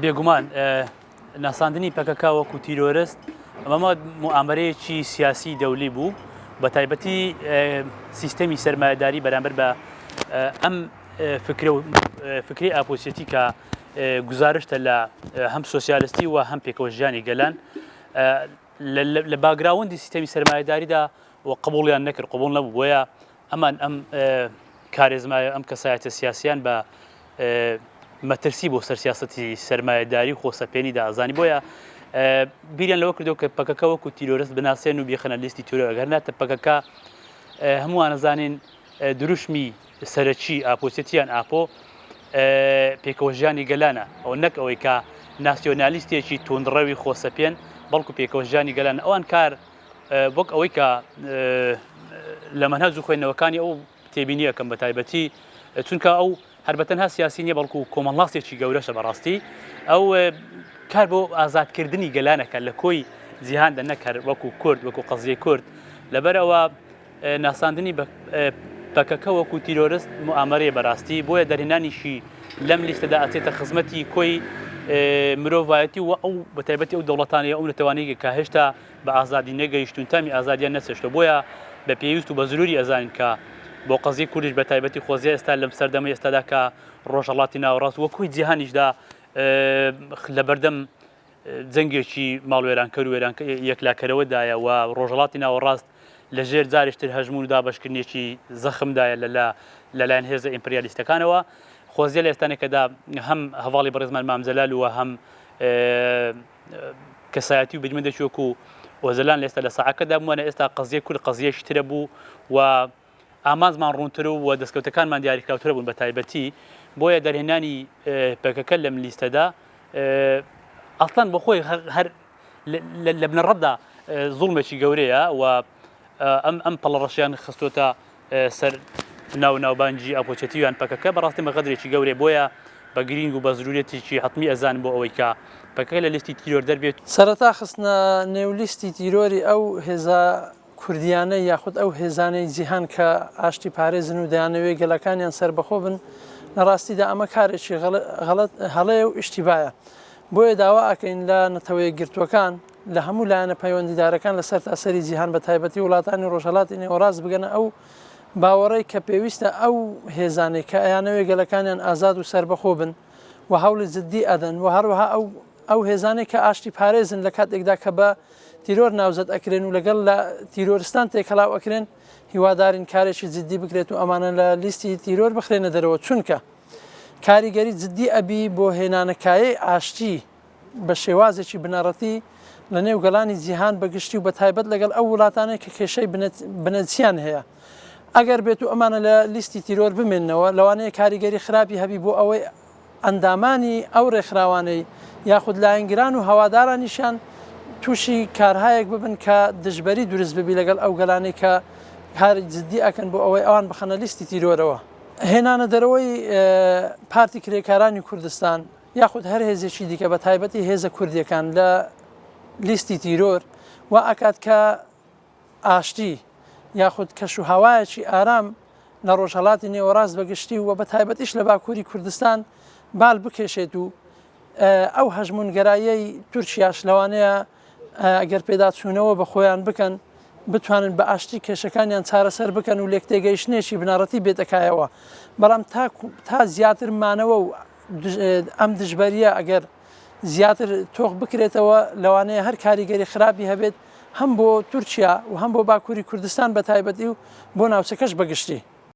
بێگومان ناساندنی پەکەکە وەکو تیرۆرست ئەمە موئامەرەیەکی سیاسی دەولی بوو بە تایبەتی سیستەمی سەرمایەداری بەرامبەر بە ئەم فکرە و فکری ئاپۆسیەتی کە گوزارشتە لە هەم سۆسیالستی و هەم پێکەوە ژیانی گەلان لە باگراوندی سیستەمی سەرمایەداریدا و قبوڵیان نەکرد قبوڵ نەبوو بۆیە ئەمان ئەم کارێزمایە ئەم کەسایەتە سیاسیان بە مەترسی بۆ سەر سیاسەتی سەرمایەداری و خۆسەپێنی دازانی بۆیە بیریان لەوە کردو کە پەکەکە وەکو تیرۆرست بناسێن و بیخەنە لیستی تیرۆر ئەگەر ناتە پەکەکە هەمووانەزانین دروشمی سەرەکی ئاپۆچێتیان ئاپۆ پێکەوەژیانی گەلانە ئەو نەک ئەوەی کە ناسیۆنالیستێکی توندڕەوی خۆسەپێن بەڵکو پێکەوەژیانی گەلان ئەوان کار وەک ئەوەی کە لە مەنهەج و خوێندنەوەکانی ئەو تێبینی ئەکەم بە تایبەتی چونکە ئەو هەر بە تەنها سیاسی نییە بەڵکو کۆمەڵناسێکی گەورەشە بەڕاستی ئەو کار بۆ ئازادکردنی گەلانەکە لە کۆی جیهاندا نەک هەر وەکو کورد وەکو قەزیەی کورد لەبەرئەوە ناساندنی بە پەکەکە وەکو تیرۆرست موئامەرەیە بەراستی بۆیە دەرهێنانیشی لەم لیستەدا ئەچێتە خزمەتی کۆی مرۆڤایەتی و ئەو بەتایبەتی ئەو دەوڵەتانەیە ئەو نەتەوانەی کە هێشتا بە ئازادی نەگەیشتون تامی ئازادیان نەچەشتوە بۆیە بە پێویست و بە زروری ئەزانین کە بۆ قەزیەی کوردیش بە تایبەتی خۆزیە ئێستا لەم سەردەمەی ئێستادا کە ڕۆژهەڵاتی ناوەڕاست وە کۆی جیهانیشدا لەبەردەم جەنگێکی ماڵوێرانکەر و یەکلاکەرەوەدایە و ڕۆژهەڵاتی ناوەڕاست لە ژێر جارێکتر هەژموون و دابەشکردنێکی زەخمدایە لە لەلایەن هێزە ئیمپریالیستەکانەوە. خۆزیە لە ئێستانێکەدا هەم هەڤاڵی بەڕێزمان مام جەلال و هەم کەسایەتی و بیرمەندێکی وەکو ئۆجەلان لە ئێستا لە ساعەکەدا بووانە ئێستا قەزیەی کورد قەزیەکی ترە بوو و ئامانجمان ڕوونتر و دەستکەوتەکانمان دیاریکراوترە بوون بە تایبەتی بۆیە دەرهێنانی پەکەکە لەم لیستەدا ئەسڵەن بۆ خۆی هەر لە بنەڕەتدا زوڵمێکی گەورەیە و ئەم ئەم پەڵەڕەشیان خستۆتە سەر ناو ناوبانگی ئاپۆچەتی یان پەکەکە بەڕاستی مە غەدرێکی گەورەیە بۆیە بە گرینگ و بە زرورەتێکی حەتمی ئەزانم بۆ ئەوەی کە پەکەکە لە لیستی تیرۆر دەربێت. سەرەتا خستنە نێو لیستی تیرۆری ئەو هێزە کوردیانەی یاخود ئەو هێزانەی جیهان کە ئاشتی پارێزن و دەیانەوێ گەلەکانیان سەربەخۆ بن، لە ڕاستیدا ئەمە کارێکی غەڵەت هەڵەیە و ئیشتیبایە. بۆیە داوا ئەکەین لە نەتەوەیەکگرتووەکان، لە هەموو لایەنە پەیوەندیدارەکان لە سەرتاسەری جیهان بە تایبەتی وڵاتانی ڕۆژهەڵاتی نێوەڕاست بگەنە ئەو باوەڕەی کە پێویستە ئەو هێزانەی کە ئەیانەوێ گەلەکانیان ئازاد و سەربەخۆ بن و هەوڵی جددی ئەدەن و هەروەها ئەو ئەو هێزانەی کە ئاشتی پارێزن لە کاتێکدا کە بە تیرۆر ناوزەد ئەکرێن و لەگەڵ لە تیرۆرستان تێکەڵاو ئەکرێن هیوادارین کارێکی جددی بکرێت و ئەمانە لە لیستی تیرۆر بخرێنە دەرەوە چونکە کاریگەری جددی ئەبی بۆ هێنانەکایەی ئاشتی بە شێوازێکی بنەڕەتی لە نێو گەلانی جیهان بە گشتی و بە تایبەت لەگەڵ ئەو وڵاتانەی کە کێشەی بنەچیان هەیە. ئەگەر بێت و ئەمانە لە لیستی تیرۆر بمێننەوە لەوانەیە کاریگەری خراپی هەبی بۆ ئەوەی ئەندامانی ئەو ڕێکخراوانەی یاخود لایەنگران و هەوادارانیشیان تووشی کارهایەک ببن کە دژبەری دروست ببی لەگەڵ ئەو گەلانەی کە کاری جدی ئەکەن بۆ ئەوەی ئەوان بخەنە لیستی تیرۆرەوە. هێنانە دەرەوەی پارتی کرێکارانی کوردستان یاخود هەر هێزێکی دیکە بە تایبەتی هێزە کوردیەکان لە لیستی تیرۆر وا ئەکات کە ئاشتی یاخود کەش و هەوایەکی ئارام لە ڕۆژهەڵاتی نێوەڕاست بە گشتی و بە تایبەتیش لە باکووری کوردستان بال بکێشێت و ئەو هەژموونگەراییەی تورکیاش لەوانەیە ئەگەر پێداچوونەوە بە خۆیان بکەن بتوانن بە ئاشتی کێشەکانیان چارەسەر بکەن و لێکتێگەیشتنێکی بنەڕەتی بێتەکایەوە بەڵام تا تا زیاتر مانەوە و ئەم دژبەریە ئەگەر زیاتر تۆخ بکرێتەوە لەوانەیە هەر کاریگەری خراپی هەبێت هەم بۆ تورکیا و هەم بۆ باکووری کوردستان بە تایبەتی و بۆ ناوچەکەش بە گشتی.